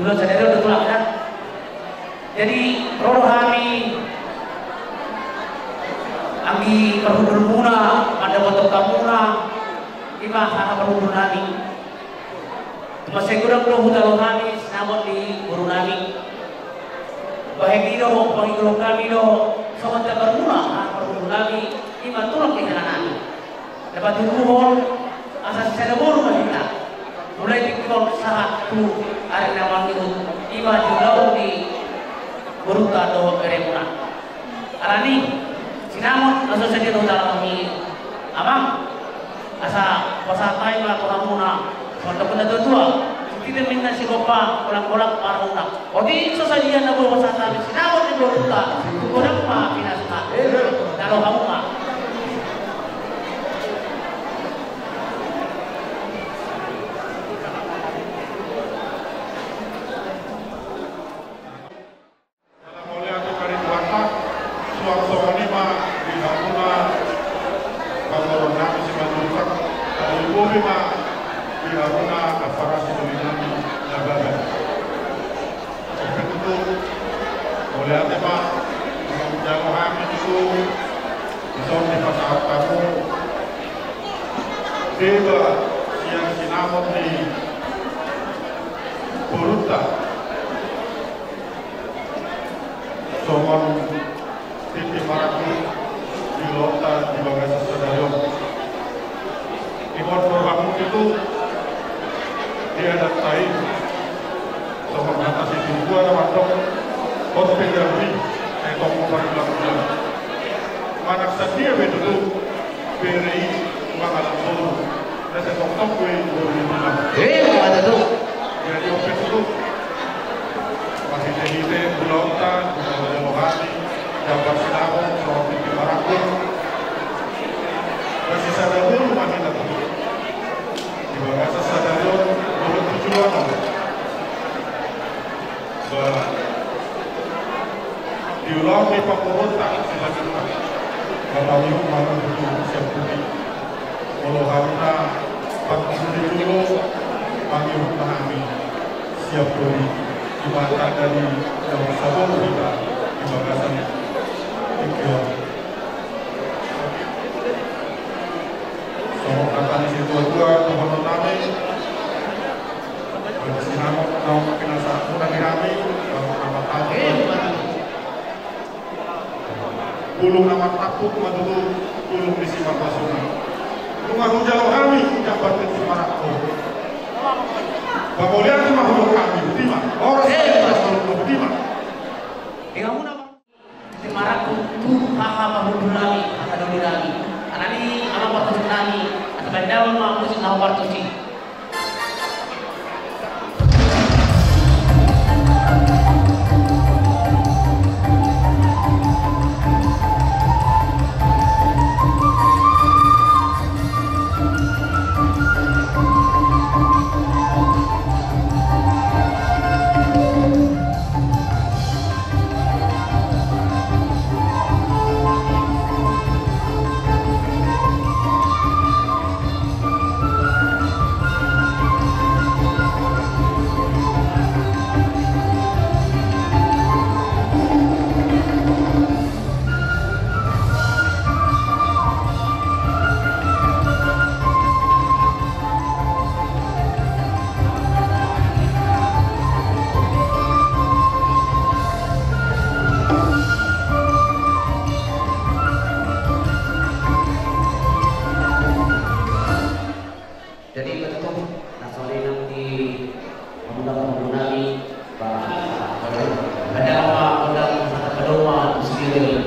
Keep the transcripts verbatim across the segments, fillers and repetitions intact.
Sadari on do tulang, ya. Jadi, ro do hami, anggi parhundulmuna, mandapothon hamuna, i ma haha parhundul nami. Mansai godang do hujalo hami sinamot ni boru nami. Bahen i do, pangidoan nami do, songon tabarmuna, haha parhundul nami, i ma tulang ni hela nami. Dapothon hamu on, asa sisada boru ma hita. Mulai tingki on sahat tu ari na mangihut, i ma di ulaon ni borunta dohot beremuna. Alani, sinamot, asa sadia do hujalo hami, amang, asa pasahat hami ma tu hamuna, songon na didok ni natuatua, sititi ma inna sigompa, golanggolang ma arahutna. Otik so sadia na boi pasahat hami sinamot ni borunta, tu godang ma pinasahat. Jalo hamu ma. Jala mauliate ma di Tuhanta, suang songon i ma di hamuna, parboruon nami Simanjuntak, jala bobi ma di hamuna, ampara sidoli nami Nababan. Ope tutu, mauliate ma, jalo hami tutu, dison dipasahat hamu deba sian sinamot ni borunta. Songon tintin marangkup di ulaonta di bagasan sadari on. Ingkon boru hamu tutu di adatta i. Songon hata situatua na mandok, hot pe jambi, sai tong ma pargulang-gulang. Manang sadia pe tutu, bere i mangalap boru. Asa tongtong gue boru ni tulang. Eh, mauliate tutu. Jadi ope tutu. Marhite-hite ulaonta, ulaon ni roha ni, jambar sinamot, songon tintin marangkup. Asa sisada boru ma hita tutu. Di bagasan sadari on, boru tujuan. Ba, di ulaon ni parboruonta, silakan, Pak. Bapak Ibu, manu tutu siap pudi. Molo hamuna, Pak Ibu di dulu, mangihut ma hami siap pudi. Di mata dari yang sabar kita, di bagasan tingki on. Songon hata ni situatua, dohonon nami. Sinamot naung pinasahatmuna di hami, nama tamu. Bulung na martampuk ma tutu bulung ni simarpasuna. Nunga hujalo hami jambar tintin marangkup. Pamauliate ma hudok hami, botima. Horas, horas, horas, botima. Tintin marangkup tu haha parhundul nami, haha doli nami. Alani, amang parhundul nami, asa bahen damang ma musik na hombar tusi. Jadi, betul, nah, soalnya nanti pemuda-pemuda nami, Pak, ada apa, pemuda, pemuda, sendiri.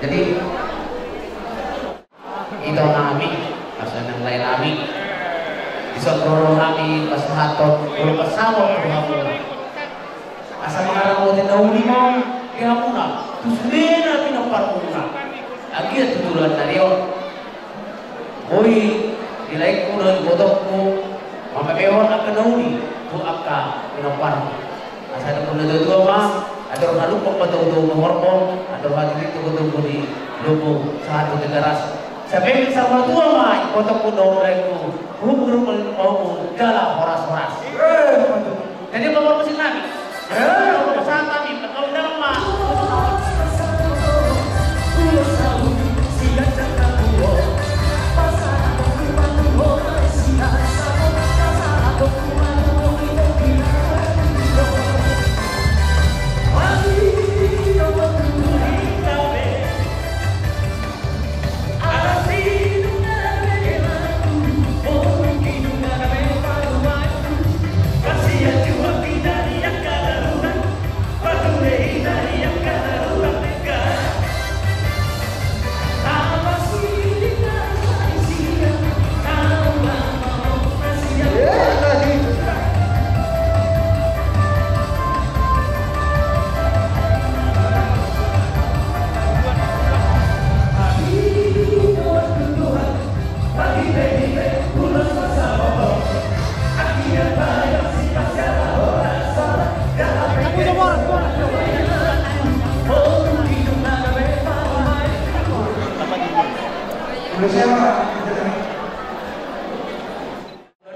Jadi, ito nami, asa nang lae nami, dison ro hami pasahathon molo pasahathon tu hamuna. Asa mangaramoti na uli ma di hamuna tu sudena pinomparmuna. Anggiat tu joloan ni ari on. Boi di laengku dohot ibotongku mambahen angka na uli tu angka pinomparmu. Asa dohonon ni natuatua ma, Andor halumpang ma tonggo-tonggo ni horbo, andor hatiha tonggo-tonggo ni lombu, sahat tu Tigaras. Sai bengkel saur matua ma ingkon tonggo ni horbo, huhut ma horbo jala horas-horas. Jadi, Bapak Musik nami. Pasahat nami, pasahat nami.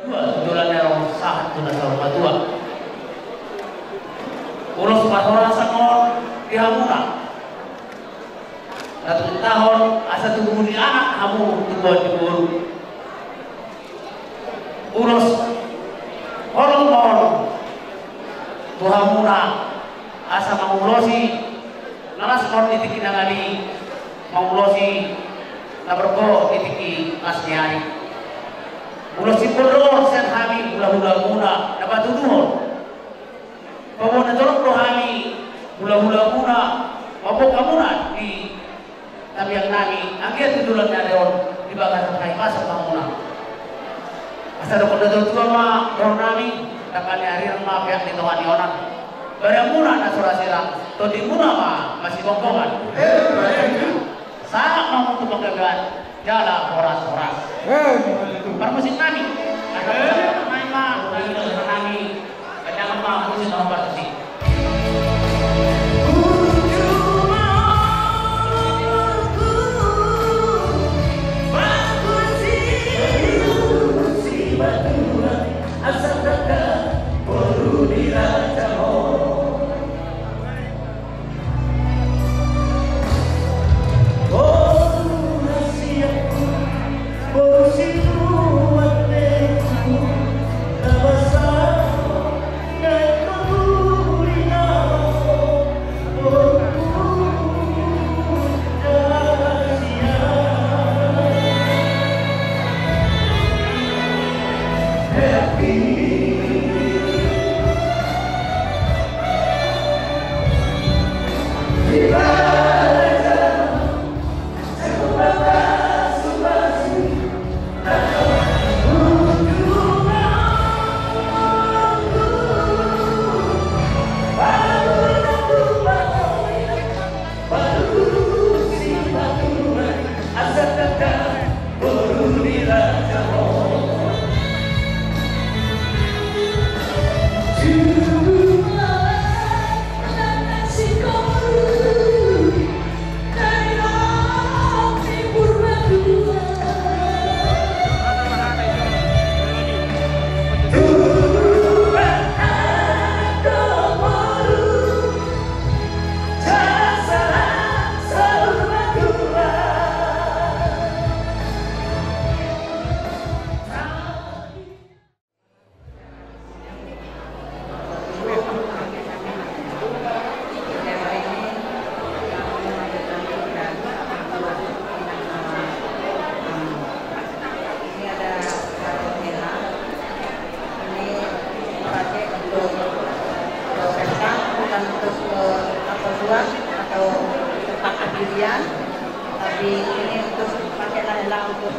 Dua, tu joloan na ro sahat tu na saur matua. Ulos parhorasan on di hamuna. Na tumundalhon asa tubu ni anak hamu, tubuan ni boru. Ulos holong ma on tu hamuna asa mangulosi na las on di tingki na ngali, mangulosi na borngin di tingki las ni ari. Ulos simpul do on sian hami hula-hulamuna na patuduhon. Paboa na torop do hami hula-hulamuna mamboan hamuna di tangiang nami, anggiat tu joloan ni ari on di bagasan hahipason hamuna. Asa dohonon ni natua-tua ma dohonon nami, dangka ni ariran ma peak ni tonga ni onan. Badanmuna na so ra sirang, tondimuna ma masibonggongan. Sahat ma hamu tu panggabean jala horas-horas. Parmusik nami. Asa main ma, nami, nami. Pandangan ma musik na hombar tusi. Ini ada satu hela. Ini dipakai untuk, untuk pesta, bukan untuk, eh, apa, buat atau tempat pendirian, tapi ini untuk pakai hela untuk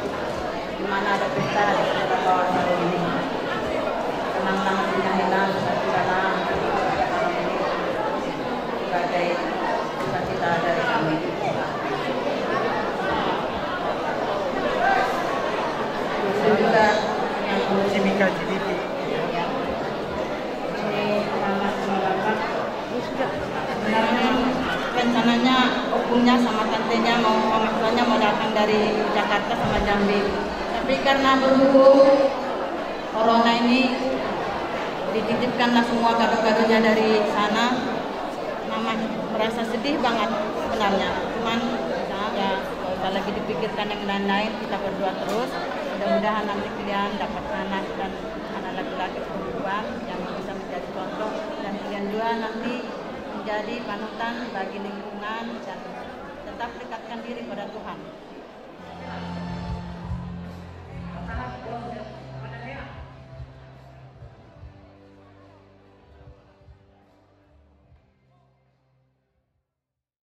di mana ada pesta, kita bawa sarung ini. Kenang-kenangan punya hela, bisa kita lah, sebagai cita-cita dari kami. Itu juga yang si Mika Cibibi. Ya. Ini mama sama bapak. datang dari Jakarta sama Jambi. Tapi karena berhubung corona ini dititipkanlah semua kado-kadonya dari sana, Mama merasa sedih banget sebenarnya. Cuman ya, nggak usah lagi dipikirkan yang lain-lain, kita berdoa terus. Mudah-mudahan nanti kalian dapat anak dan anak laki-laki perempuan yang bisa menjadi contoh, dan kalian juga nanti menjadi panutan bagi lingkungan dan tetap dekatkan diri pada Tuhan.